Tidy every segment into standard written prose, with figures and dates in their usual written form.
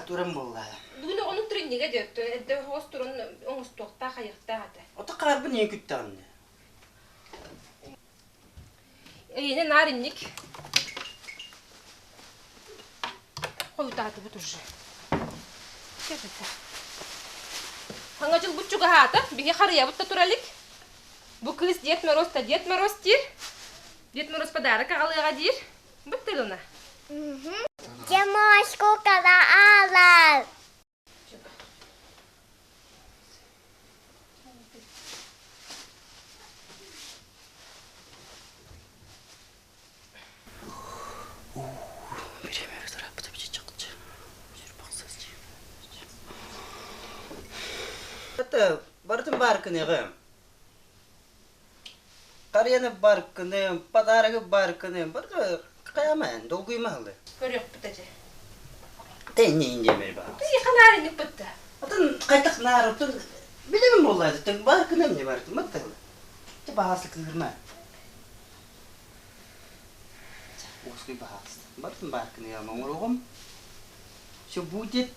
туран буолла. Бүгүн оҕону тренингэ диэт, эрдэ оһоҕос туран оҥостуохтаах, айахтаах этэ. Ото хаарбын ийэ күттэҕиннэ. Эйиэнэ наар инник. Хойутаатыбыт уже. Кэбитэ. Хаҥа дьылбыт чугаһаата, биһи харыйабыт да тура илик. Бу кыыс Дед Мороз та Дед Мороз диир. Дед Мороз подарок аҕалыаҕа диир. Быттыгына. Дьомуоску аалар. Это барытын баар кыныгым. Харыйаны баар кыным, подарогы баар кыным. Барыта хайаман, долгуйма ылы. Көрүөхпүт эдьэ. Тэнниин диэмэр баа. Тыйы ханаарыннык бытта. Атын хайдах наарытын билэбин буоллаа баар кыным не барытын баттагылы. Те баҕасы кыырма. Уоскуй баҕаста. Барытын баар кыныгам оҥоруоҕум. Все будет.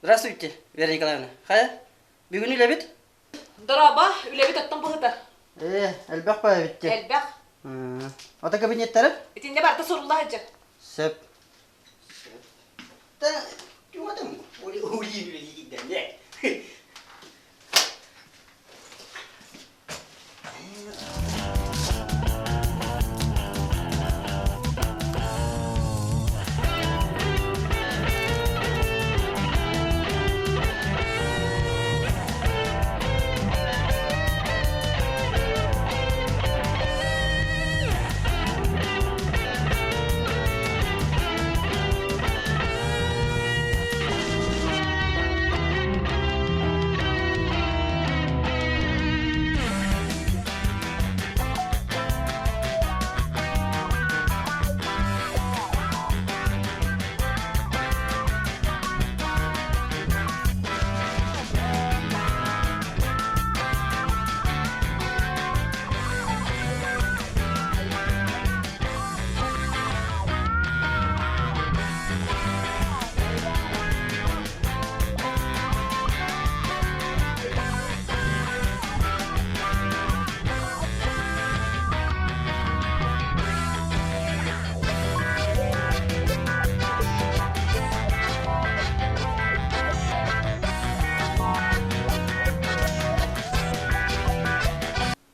Здравствуйте, Вера Николаевна. Хайа, бүгүн үлэбит? Дорообо, үлэбит оттон быһыта. Ээ, элбэх баайбит Элбэх. Ото кабинеттары? Итиннэ барыта сурулла сылдьар. Сөп. Сөп. Та, тугатым, ули ули үлэлиигин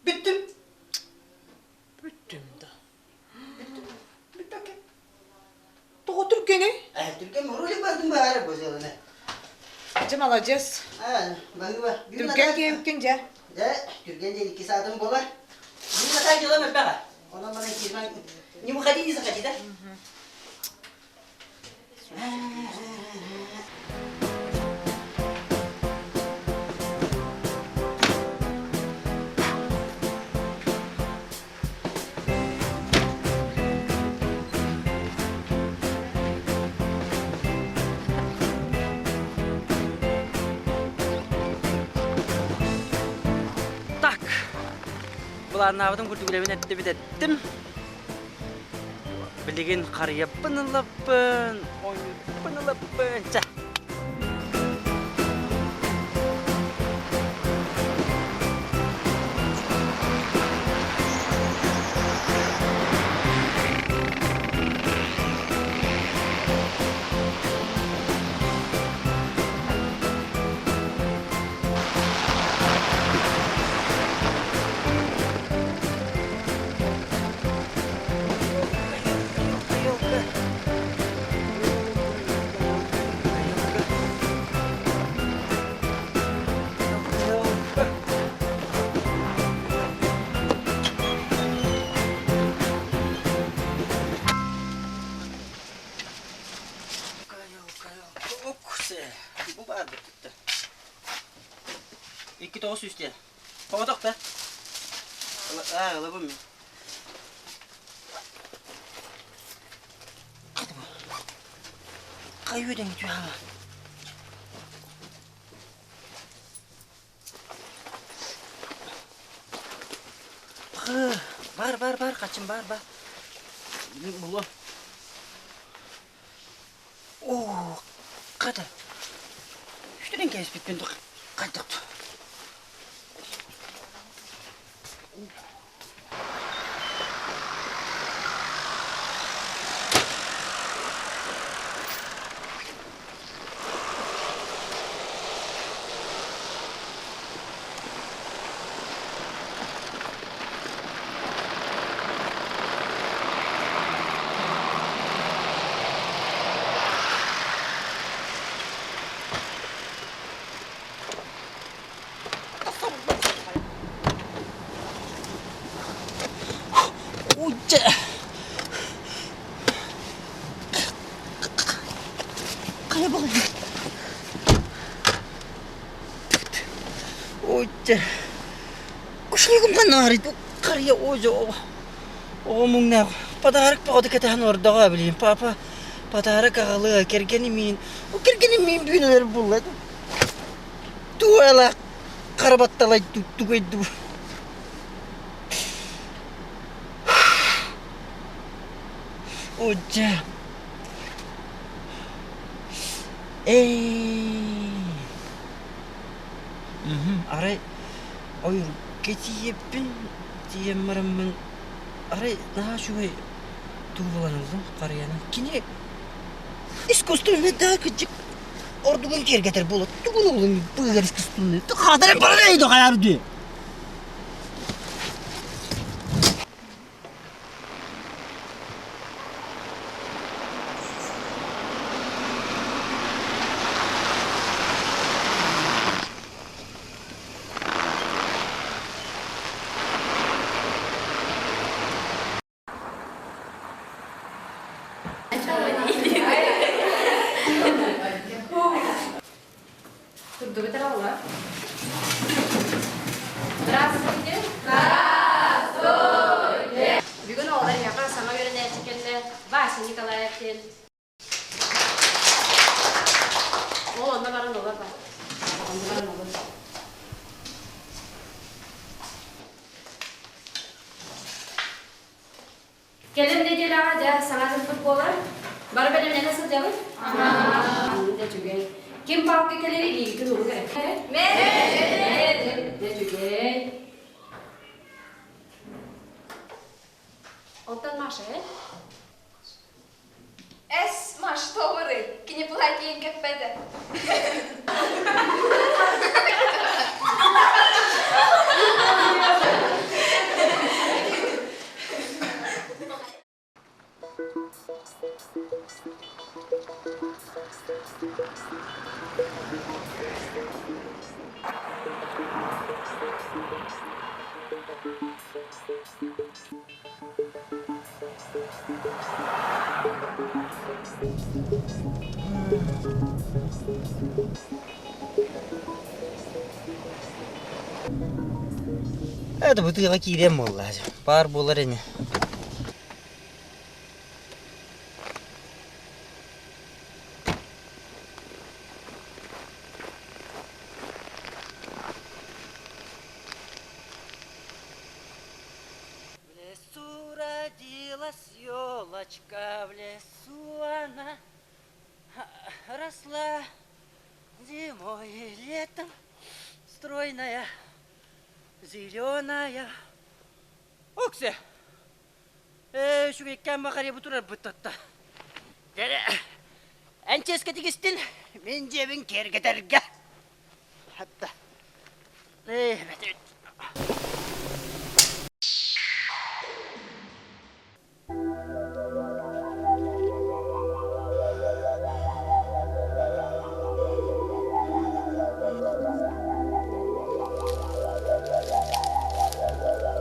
Бүттүм. Бүттүм да. Бүттүм. Бүттүм. Тоҕо түргэний? Ээ, түргэн ролик бардым баара бу дьыаланы. Дьэ, маладьыас. Аа, баһыыба. Түргэн киһимкин дьэ. Дьэ, түргэн диэн икки саатым буолар. Бүгүн атаа дьыалам элбэҕэ. Онон манан киирмэн не выходи, не заходи, да? Так, былааннаабытым курдук үлэбин эттибит эттим. Билигин харыйаппын ылаппын, оонньуурбун ылаппын. Чэ. Бу баар бүттүттэр. 2900 диэн. Тоҕотох да? Аа, ылабын мин. Хайы үөдэн түһаама. Бар, бар, бар, хачым бар, бар. Булуом. Оо, хата. Үстүнэн кээспиппин хайдах Дьэ. Хайа баҕайы. Ой, дьэ. Кушнигым ханнаарый харыйа ой оҕо муҥнаах подарок бөҕөтө кэтэһэн олордоҕо билигин папа подарок аҕалыа кэргэним миин кэргэним миин бүгүн өлөр булла туола хара батталай тугай дуу О, дьэ. Эй. Арай ойуурга тиийэппин, тиийэн бараммын арай наһаа үчүгэй тугу булан ыллым харыйаны. Кини искусственный да кырдьык ордугун киэргэтэр буолуо. Тугун уолун быыгар искусственный. Хаатарын баран эйдо хайаар дии. Турдубут эрэ оҕолор. Здравствуйте! Здравствуйте! Бүгүн оҕолор эһиэхэ саҥа үөрэнээччи кэллэ Вася Николаев диэн. Ол онно баран олор бар. Онно баран олор. Кэлин нэдиэлэҕэ дьэ саҥа дьылбыт буолар. Бары бэлэмнэнэ сылдьабыт? Дьэ үчүгэй. Ким палка кэлэр илиигитин урук эрэ. Дьэ үчүгэй. Оттон Маша, э? Эс, Маш, тоҕурый, кини платьен кэппэтэ. Это бытыга киириэн буолла баар буолар ини В лесу родилась елочка, в лесу она росла зимой и летом, стройная, зеленая. Оксе! Ээ, үчүгэйкээн баҕарыйа бу турар быттатта. Дьэ, эн чиэскэ тигистин, мин дьиэбин киэргэтэргэ. Хатта. Ээ, бэт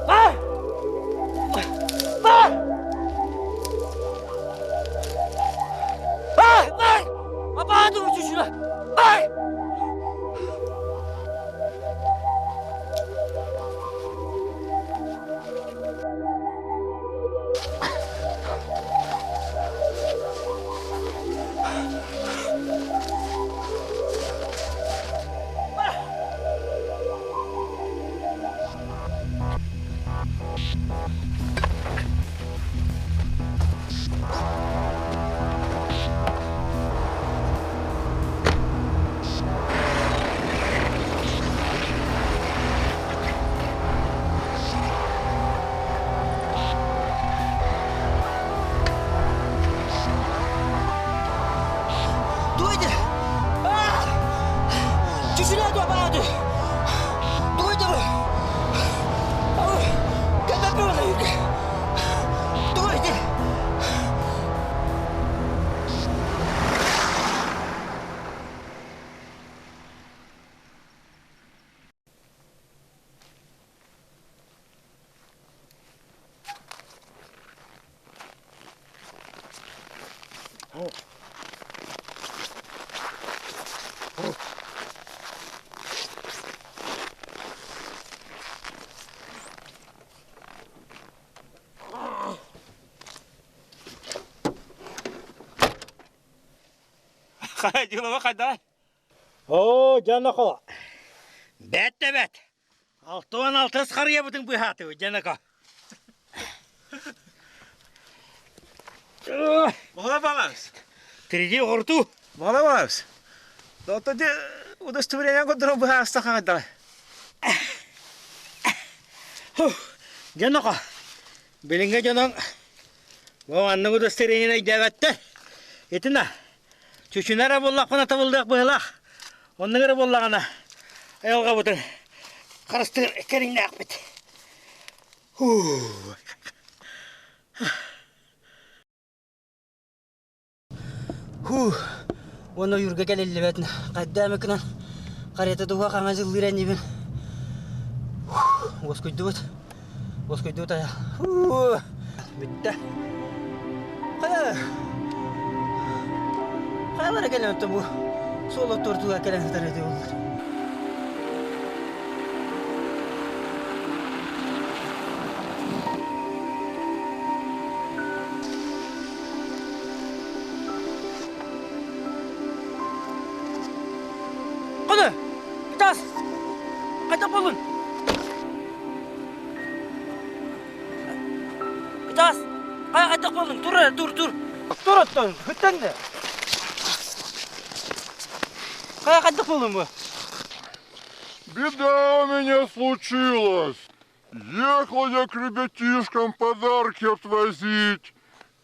Бар! Бар! Бар! Бар! Апааты учушуна! Бар! Туой де! Чүчүлээ дуо баады! Туой де бу! Кэлбэппин уна Туой де! Дьылаба хайдай? Оо, дьоноко. Бэт да бэт. Алтуан алтыс харыйабытын быһаатыбыт, дьоноко. Баҕала балабыс. Тириди оҕуртуу. Баҕала балабыс. Доотто де удостоверение көрдөрөн быһаарста хаҥайдара. Дьоноко. Билиҥҥи дьонуҥ бу маннык удостоверение өйдөөбөттөр. Итина Чучуна эрэ буоллахпына табыллыах быһыылаах. Оннук эрэ буоллаҕына айылҕабытын харыстыыр кэриҥнээхпит. Хуу, уонна ойуурга кэлиллибэт хайда эмэ гынан харыйата туһа хаҥа дьыллыыр эннибин. Уоскуйдубут. Уоскуйдубут айа. Бүттэ. Хайа Хайалара кэлэн оттон бу суол оттуортуга кэлэн сытар этэ буоллар. Куну! Тас! Хайдах буоллун? Тас! Хайдах буоллун? Тур эрэ, тур, тур! Тур оттон, хүттэн да. Хайдах буоллун бу? Беда у меня случилась. Ехал я к ребятишкам подарки отвозить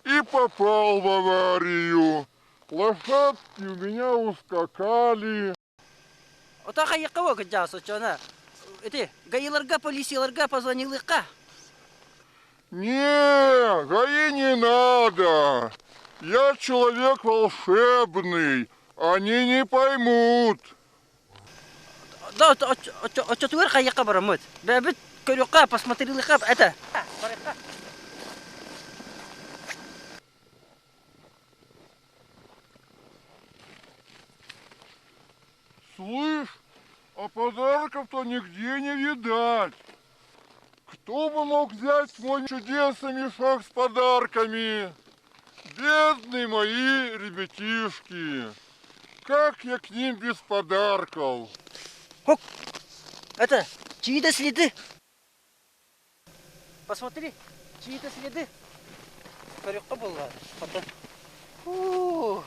и попал в аварию. Лошадки у меня ускакали. Ото хайыкка во кыдьаас оччоно. Ити гаиларга полицияларга позвонилыкка. Не, ГАИ не надо. Я человек волшебный. Они не поймут. Да, оччотугар хайыкка бараммыт. Бэбит көрүөххэ, посмотрелыхха, это. Слышь, а подарков-то нигде не видать. Кто бы мог взять мой чудесный мешок с подарками? Бедные мои ребятишки! Как я к ним без подарков? Хоп! Это чьи-то следы. Посмотри, чьи-то следы. Көрүөххэ буолла. Хотон. Фу.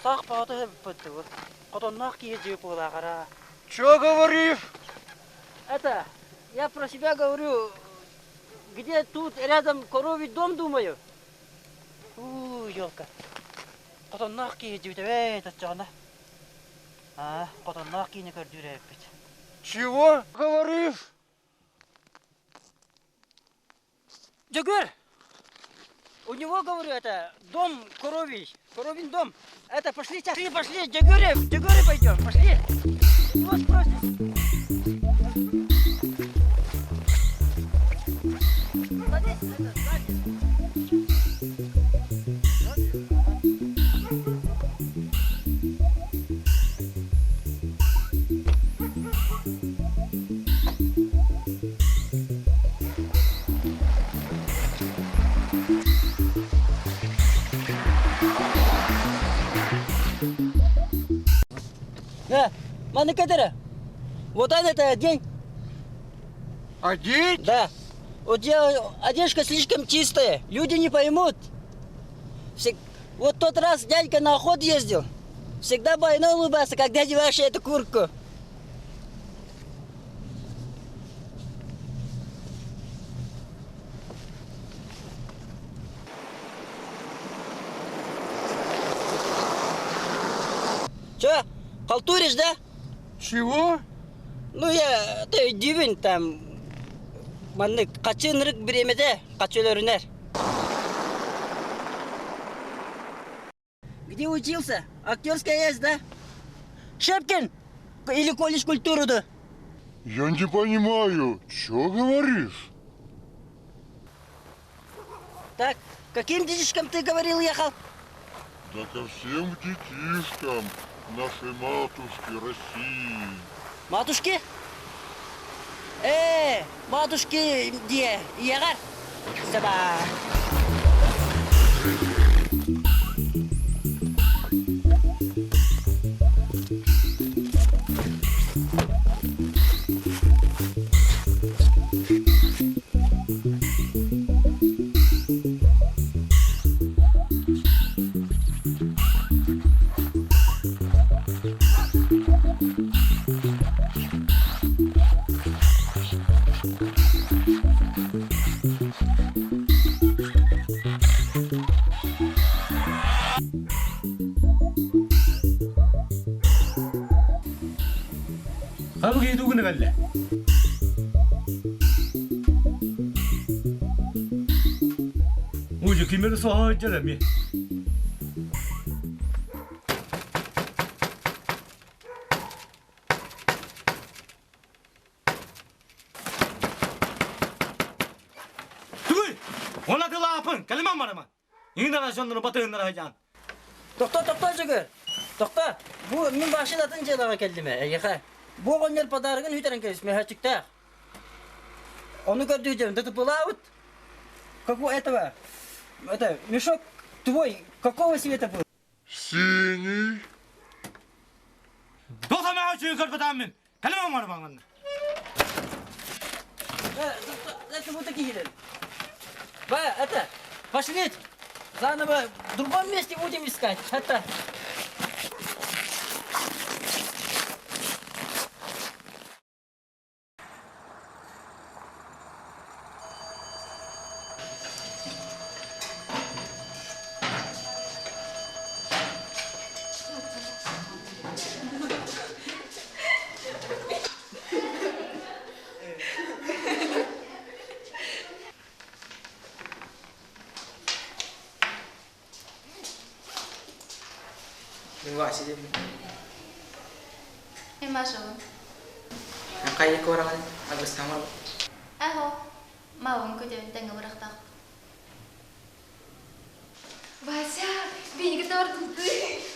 Саах баҕата өппөттүгүр. Хотонноох киһи дьиэ буолааҕара. Чё говоришь? Это, я про себя говорю, где тут рядом коровий дом, думаю. Уу, елка. Хотонноох киһи дьиэбит оччоҕуна. Аа, хотонноох киһини көрдүүр эбиппит. Чего говоришь? Дьөгүөр! У него, говорю, это дом коровий, коровин дом. Это пошли, пошли, пошли, Дьөгүөрэ, Дьөгүөрэ пойдем, пошли. Его спросим. Садись, это, сзади. Да, Маныкадыра, вот это день. Одеть? Да. Вот я, одежка слишком чистая, люди не поймут. Вот тот раз дядька на охоту ездил, всегда больной улыбался, когда одеваешь эту куртку. Че, халтуришь, да? Чего? Ну, я, ты өйдүүбүн там, маннык хачы ынырык бириэмэтэ, хачы өлөрүнэр. Где учился? Актерская есть, да? Шепкин! Или колледж культуры, да? Я не понимаю, что говоришь? Так, каким детишкам ты говорил ехал? Да ко всем детишкам нашей матушки России. Матушки? Э, матушки где? Егар? Саба. Хабы киһи кэллэ. Уже кимер соһоджар эми. Тугуй! Она тылаапын, калиман барама. Иңнара жоннору батыгыннара хайжан. Тохто, тохто, Жөгөр. Тохто. Бу мин башын дьиэлэҕэ кэллим эйиэхэ. Бу оҕонньор подарогын үтэрэн кэбис мөһөөччүктээх. Ону көрдүүтүм, ДТПлаабыт. Какого этого? Это мешок твой какого цвета был? Синий. Доса маа чуй көрбөтааммын. Калиман барама. Это вот такие Ба, это, пошли. Заново в другом месте будем искать. Это. Мин Вася диэбин. Мен Машабын. Хайа куораҕын агыстамар. Ахо, мабын көтөбүн тэҥҥэ бырахтаах. Вася, биһиги тортулты.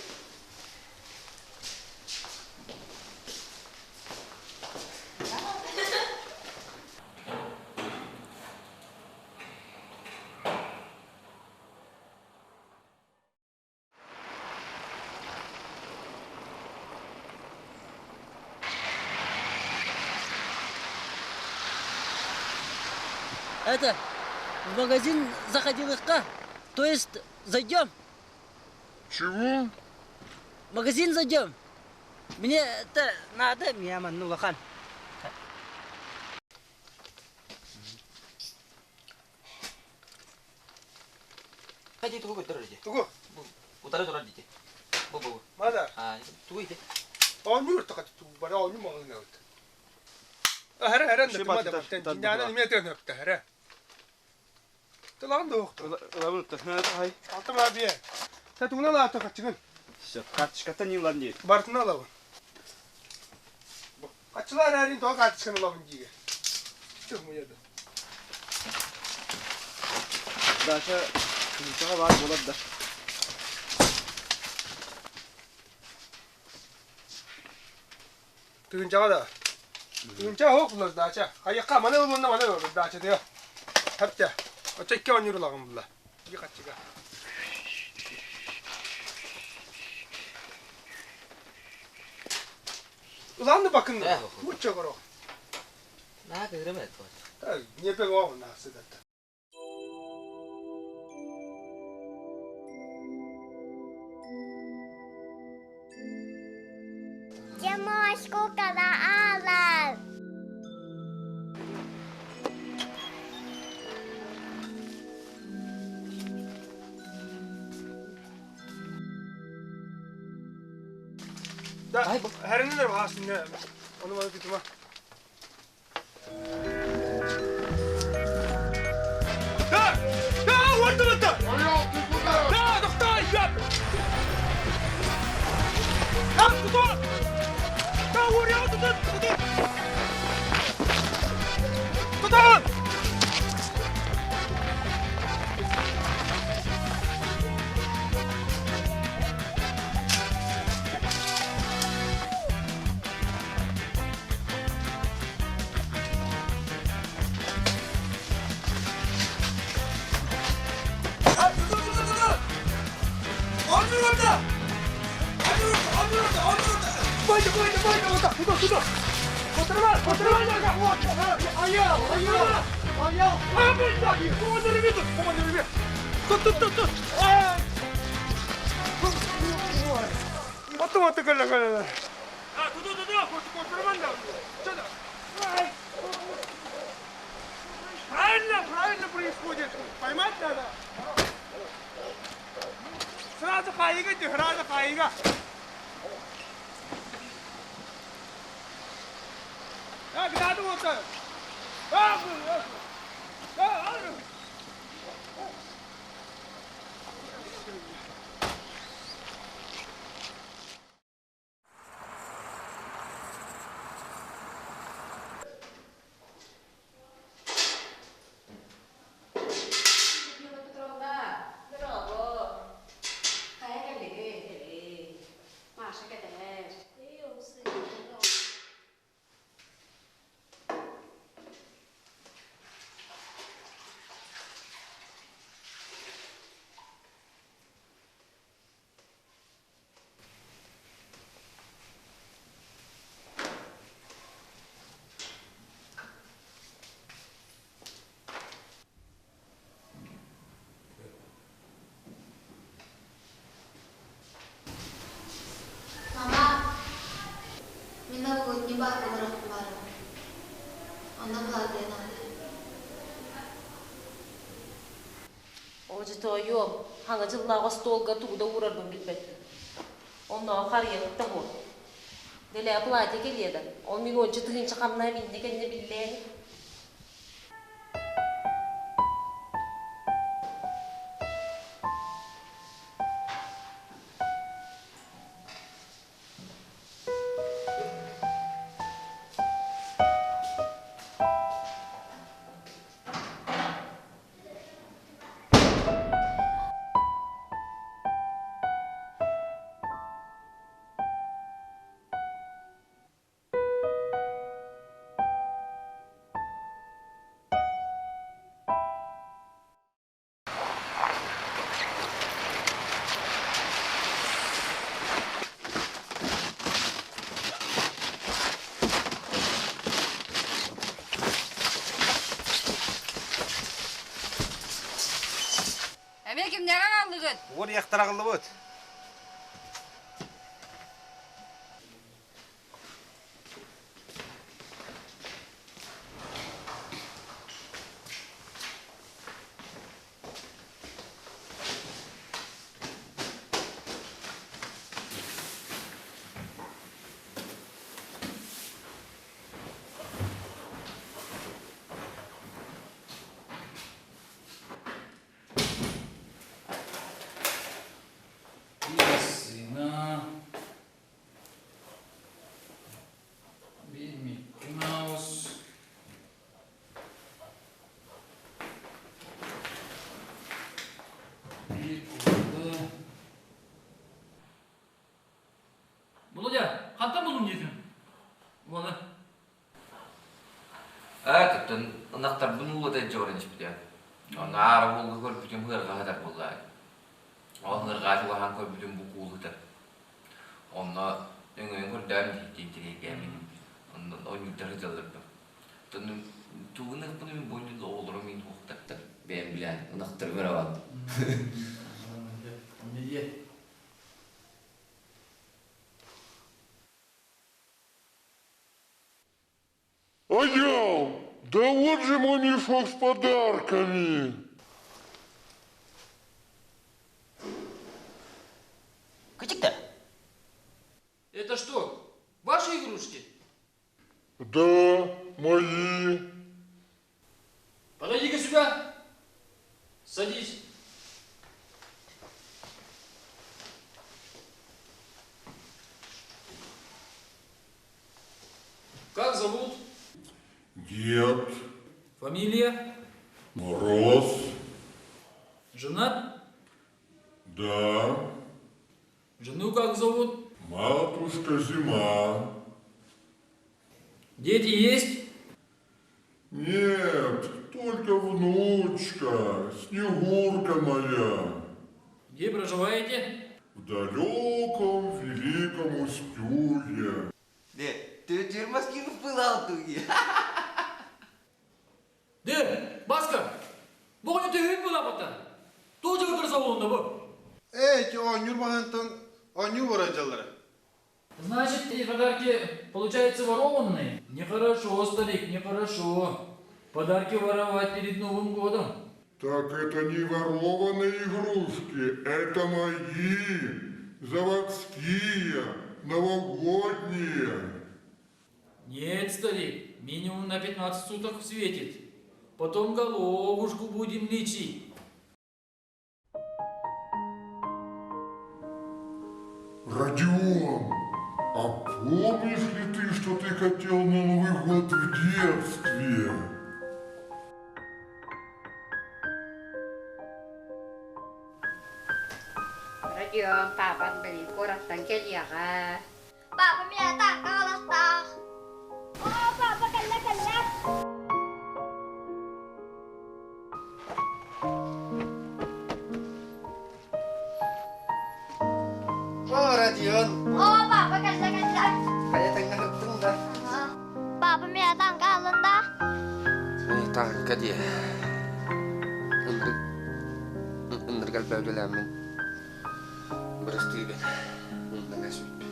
Это, в магазин заходил их То есть зайдем? Чего? В магазин зайдем. Мне это надо, мне ну лахан. Хади тугу көрдөр дии. Тугу? Утары турар дии. Бу бу. Мада. А, тугу ити. Оонньуур тахат тугу бара оонньуу маҕаһыыҥҥа быт. Хара хара мада дьиҥнээнэ эмиэ тыаныапта хара. Тылаан да уохта. Ылабын хай. Алта ма бие. Та тугунан аата хачыгын. Все, карточката не ылан дии. Бартына ылабын. Хачылар әрин тоға карточканы ылабын диге. Түх муяды. Даша, кызычаға бар болады да. Тыгынчаға да. Тыгынча хоқ булар дача. Хайыққа мана ылбында мана ылбында дача диyor. Хапта. Очекке оонньуур ылаҕын булла. Ии хачыга. Улаанды бакын. Мучча горох. На кырым это. Не пегоо на сыдат. Дьэ аалар. Да, хэрэннэр баасынна. Ону маны тутума. Да! Да, уордубутта! Да, тохтой, яп! Да, туту! Да, уоряу, туту, туту! Туту! Правильно, правильно происходит. Поймать надо. Сразу хаига, сразу хаига. Так, надо вот так. Людмила Петровна, здорово. Хайа кэллиги? Кэлли. Маша кэтэһэр. Мама, мин новогодний баарга барыахпын баарым. Онно былаатыа наада. Оо, тоойуом, хаҥа дьыллаах остуолга тугу да уурарбын билбэппин. Оннооҕо харыйабыт да буол. Дэлээ платье кэлиэ да, ол мин уонча тыһыынча хамнаһым иннэ-кэннэ биллээни. Эмиэ кимнээҕэ хааллыгыт? Уор яхтараҕыллыбыт. Массыына, биир Микки Маус, биир куклы. Володя, хантан булдуҥ диэтиҥ? Уола. Ээ, тыттан ынахтарбын уулата дьоҕуран испитэ. Онно аара буолга көрбүтүм ыарҕа сытар буоллаҕай. Ол ыарҕаа чугаһаан көрбүтүм бу куул сытар. Онно өҥөйөн көрдөөн тириэргээммин онно ойуурдар сылдьаллар Тугун ыһпын мин бу оҕолорум мин уохтаттар бэйэм билээн ынахтарым эрэ бааллар. Аял, да вот же мой мешок с подарками. Кычыкта. Это что? игрушки? Да, мои. Подойди-ка сюда. Садись. Как зовут? Дед. Фамилия? Мороз. Женат? Да. Жену как зовут? Матушка Зима. Дети есть? Нет, только внучка, Снегурка моя. Где проживаете? В далеком великом Устюге. Де, Баска, бу оҕону төһүүн булапата. Туох дьылы көрсө олунна бу? Ээ, оонньуур маһынтан оонньуу баран дьаллара. Значит, эти подарки, получаются, ворованные? Нехорошо, старик, нехорошо. Подарки воровать перед Новым годом. Так это не ворованные игрушки, это мои, заводские, новогодние. Нет, старик, минимум на 15 суток светит. Потом головушку будем лечить. Родион, а помнишь ли ты, что ты хотел на Новый год в детстве? Родион, папаҥ били куораттан кэлиэҕэ. Папа меня так аластах. О, папа, кэллэ, кэллэ. О, Родион! О, папа, кэллэ, кэллэ. Хайа тэҥҥэ да? Папа меня танка алында. Таҥка дии. Ынырык элбэҕи бырастыы гын сүппүт.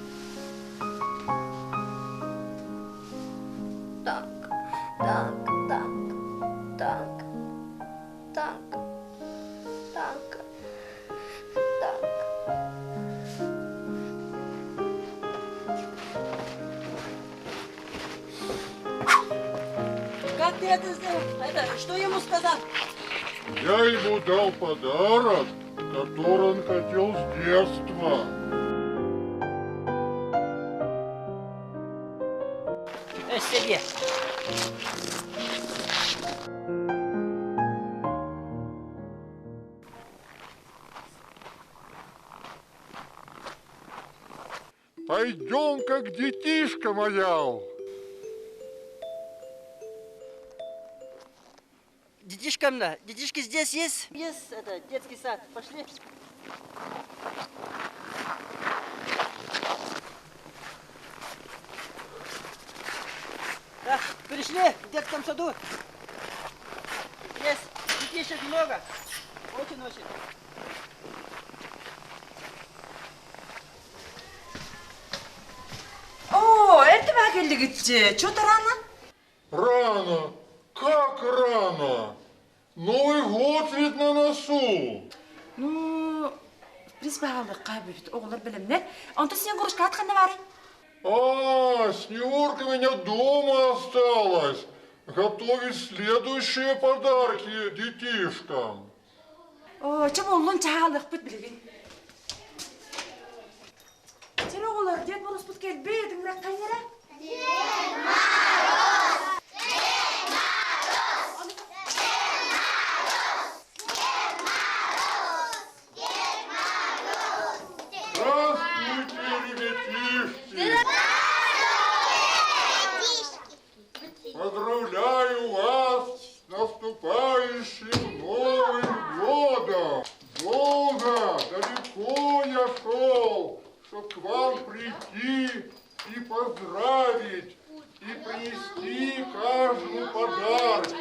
Так, так, так, так, так, так, так. Как ты это сделал? Это, что ему сказал? Я ему дал подарок, который он хотел с детства. Себе. Пойдем-ка к детишкам моя. Детишкам, да. Детишки здесь есть? Есть, это, детский сад. Пошли. Так, пришли в детском саду. Здесь детишек много. Очень-очень. О, это кэллигит. Что-то рано? Рано. Как рано? Новый год ведь на носу. Ну, приспаалыкка бүт оҕолор бэлэмнэр. Онтон Снегурочка ханна баарый? А, Снегурка у меня дома осталась. Готовить следующие подарки детишкам. О, чэ буоллун чаалыхпыт билигин. Чэ оҕолор, Дед Морозпут кэлбит, ыҥырак хайнара? Дед Мороз! Дед Мороз! Дед Мороз! Дед Мороз! Дед Мороз! Здравствуйте, ребятишки! Здравствуйте, Поздравляю вас с наступающим Новым годом! Долго, далеко я шел, чтоб к вам прийти и поздравить, и принести каждому подарки.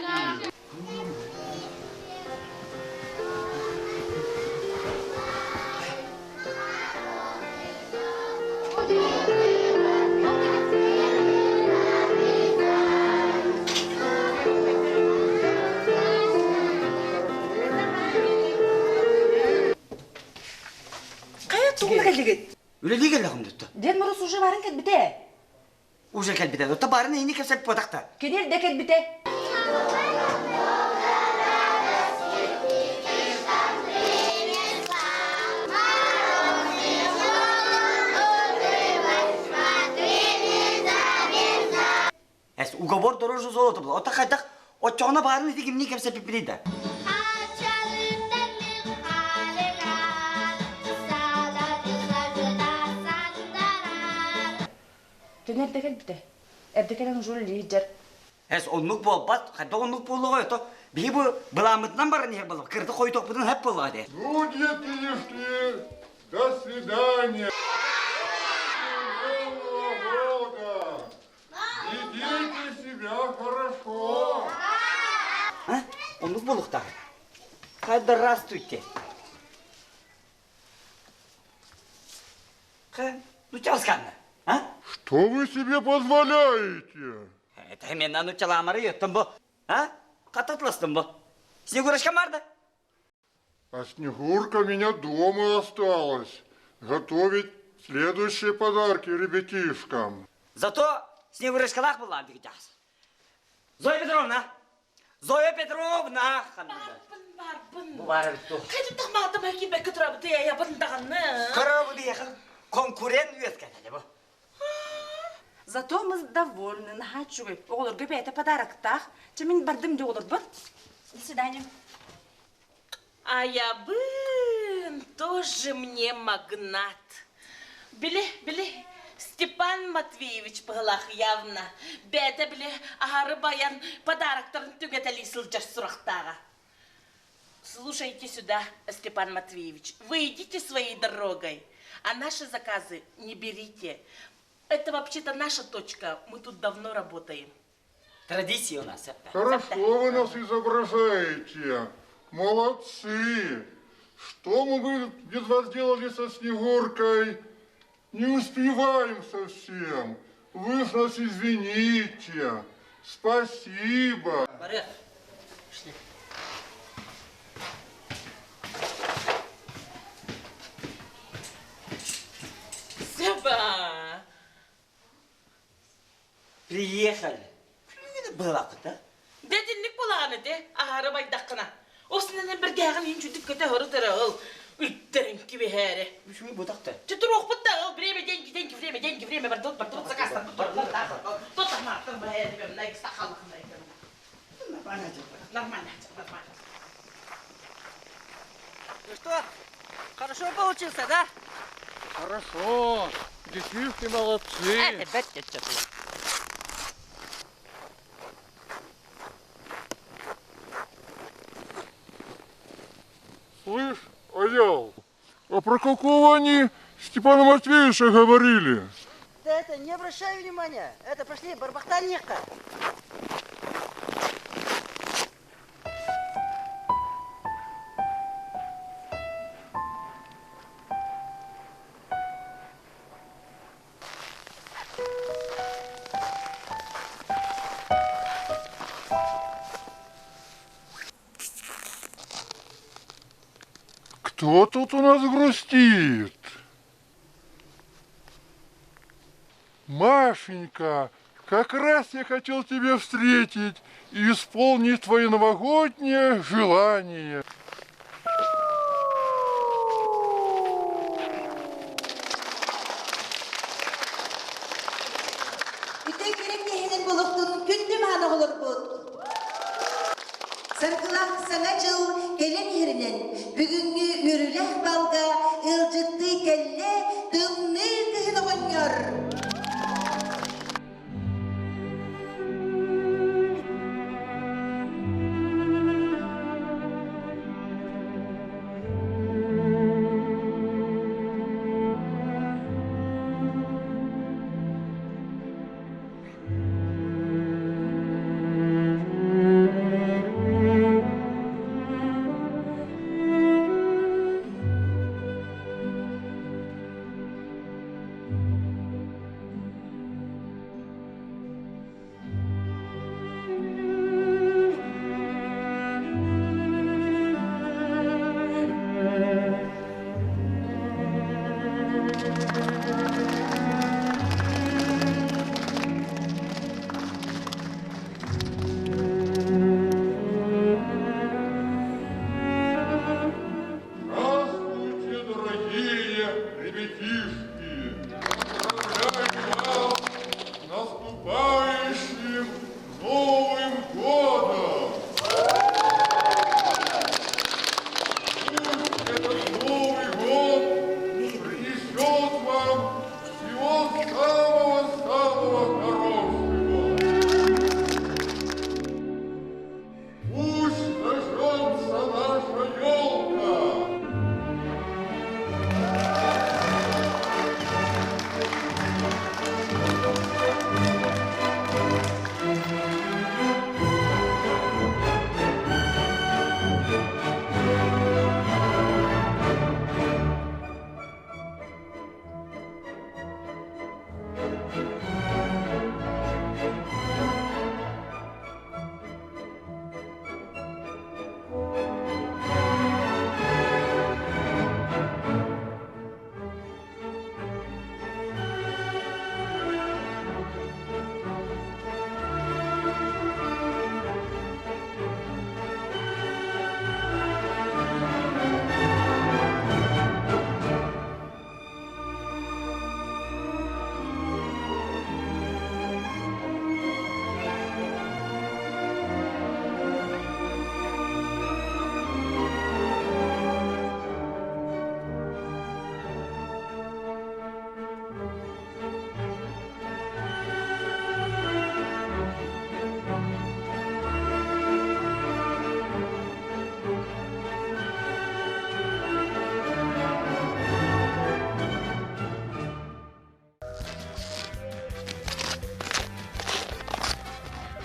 Хайа тугуна кэллигит? Үлэлии кэллэҕим дөттө. Дед Мороз уже баран кэлбитэ. Уже кэлбитэ. Оттон баарын эйини кэпсэппатахта. Кини эрдэ кэлбитэ. Эс уговор дороже золота была. Ота хайдах оччоҕуна баарын ити кимнии кэпсэппиппиний да? Түн эрдэ кэлбитэ. Эрдэ кэлэн уже үлэлиир Эс оннук буолбат, хайдах оннук буолуоҕай ото биһи бу былааммытынан баран иһэр буоллах, кырды хойутуохпутун хэп буоллаҕа дии. Ну, детишки, до свидания. Нового года! Ведите себя хорошо. А? Оннук буолуохтаах. Здравствуйте. Ну, чалсканна, а? Что вы себе позволяете? Это мен ану чаламары йоттум бу. А? Кататластым бу. Снегурочка марда. А Снегурка меня дома осталась. Готовить следующие подарки ребятишкам. Зато Снегурочкалаах буллаан дигитяхс. Зоя Петровна! Зоя Петровна! Барбын, барбын. Бу баар эбит туох. Хайдах тахмаатым киирбэккэ турабыт я даҕаны. Көрө бу биһиэхэ конкурент үөскэтэ бу. Зато мы довольны, наһаа үчүгэй. Оҕолорго бэйэтэ подароктаах. Чэ, мин бардым дии оҕолорбор. До свидания. А я бын тоже мне магнат. Били, били, Степан Матвеевич быһылаах явно. Бэйэтэ били аһары байан подароктарын түгэтэлии сылдьар сурахтааҕа. Слушайте сюда, Степан Матвеевич, вы идите своей дорогой, а наши заказы не берите. Это вообще-то наша точка, мы тут давно работаем. Традиция у нас. Хорошо вы нас изображаете. Молодцы. Что мы бы без вас делали со Снегуркой? Не успеваем совсем. Вы ж нас извините. Спасибо. Барыах. Пошли. Себа! Приехали. Былапыт, да? Дэтинник булаҕын ити, аһары байдаххына. Осунан биргээҕин иин чүтүк көтө һору ыл үттерин кибиһээри. Үчүгэй бутахта. Чутуруохпут да ыл время деньги деньги время деньги время бардыбыт бардыбыт заказтан Нормально, нормально. Ну что, хорошо получился, да? Хорошо. Детишки молодцы. Это Слышь, Аял, а про какого они Степана Матвеевича говорили? Да это, не обращай внимания. Это, пошли, барбахтаньяка. Кто тут у нас грустит? Машенька, как раз я хотел тебя встретить и исполнить твое новогоднее желание. Үтө кэрэ киэһэнэн болохтун күндү мааны оҕолорбут! Саргылаах Саҥа дьыл кэлэн иһэринэн бүгүҥҥү үөрүүлээх балга ыалдьыттыы кэллэ Тымныы кыһын оҕонньор!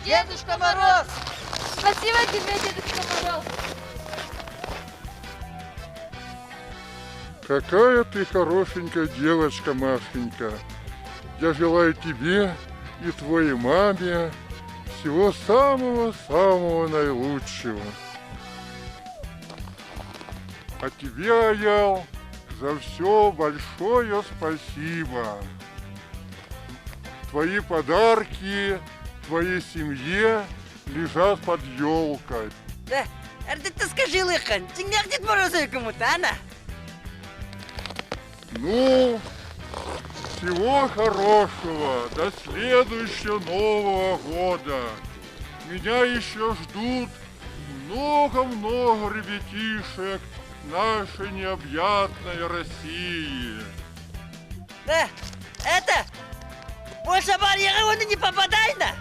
Дедушка Мороз! Спасибо тебе, Дедушка Мороз! Какая ты хорошенькая девочка, Машенька. Я желаю тебе и твоей маме всего самого-самого наилучшего. А тебе, Аял, за все большое спасибо. Твои подарки твоей семье лежат под елкой. Да, эрдэттэн скажи лыхан, дьиҥнээх Дед Мороз кому-то, Ну, всего хорошего, до следующего Нового года. Меня еще ждут много-много ребятишек нашей необъятной России. Да, это, больше барьера он не попадай на.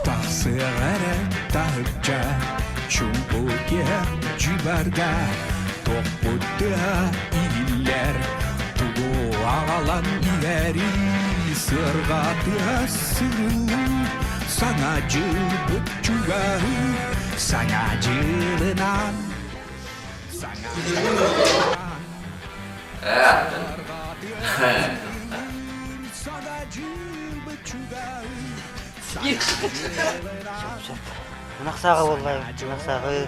Тахсыаҕа эрэ таһырдьа чуҥку киэһэ дьүбарга тохпут тыаһа иһиллэр тугу аҕалан иһэрий сыарҕа тыаһа сырыллыы саҥа дьылбыт чугаһыы саҥа дьылынан саҥа дьылынан Сөп, сөп. Ынах сааҕы буолла, ынах сааҕы.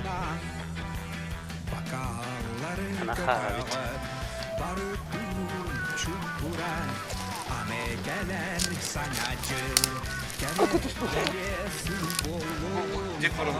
Ынах сааҕа эбит. Дед Мороз.